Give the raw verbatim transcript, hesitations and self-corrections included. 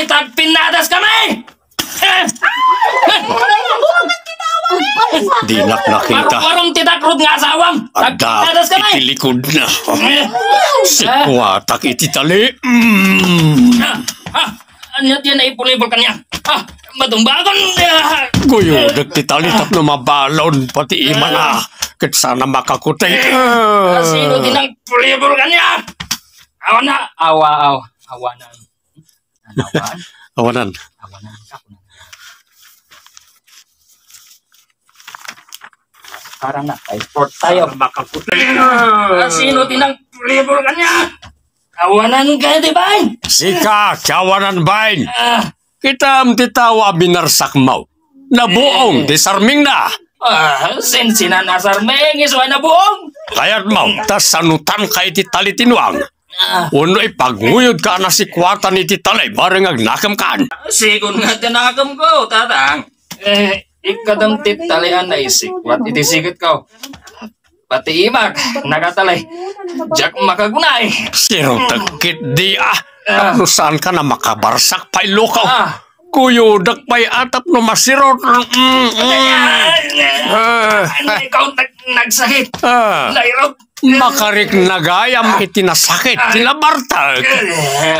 Tagpinnadas kami! Dinak nakita. Paruparum ti takrod nga asawam. Adda iti likudna. Sikuatak iti tali. Mm. Ah, ah, ania ti naipulibol kaniak? Ah, matumbagon. Ah. Guyodek ti tali tapno mabalon pati imana. Ket sana makakuti. Ah, sino ti nangpulibol kaniak? Awana, awa, aw, awanan. Ano, awan? Awanan. Awanan ka, kunan. Parang na, pa-sport tayo. Makaputi. Ah, sino ti nangpulibol kaniak? Awanan ka, di ba? Sika, ti awanan, bain. Ah. Kitam ti tao a binarsakmo. Nabuong ti sarmingna. Ah, sinsinan a sarming, isu a nabuong. Kayatmo, ta sanutanka iti tali ti nuang. Ah. Wenno ipagngoyodka a nasikuatan iti tali, bareng agnakemkan. Sigun nga ti nakemko, tatang. Eh, ikadam ti tali a naisikuat iti sigitko. Pati imak, nakatali. Diak makagunay. Sirutek ketdi, ah. Ah. Tapno saanka a makabarsak pay, loko. Ah. Kuyodek pay a tapno masirot. Mm, mm. Ah. Ay, ikaw nag-, nagsakit. Ah. Nairot. Makarikna gayam iti nasakit ti nabartek. Eh,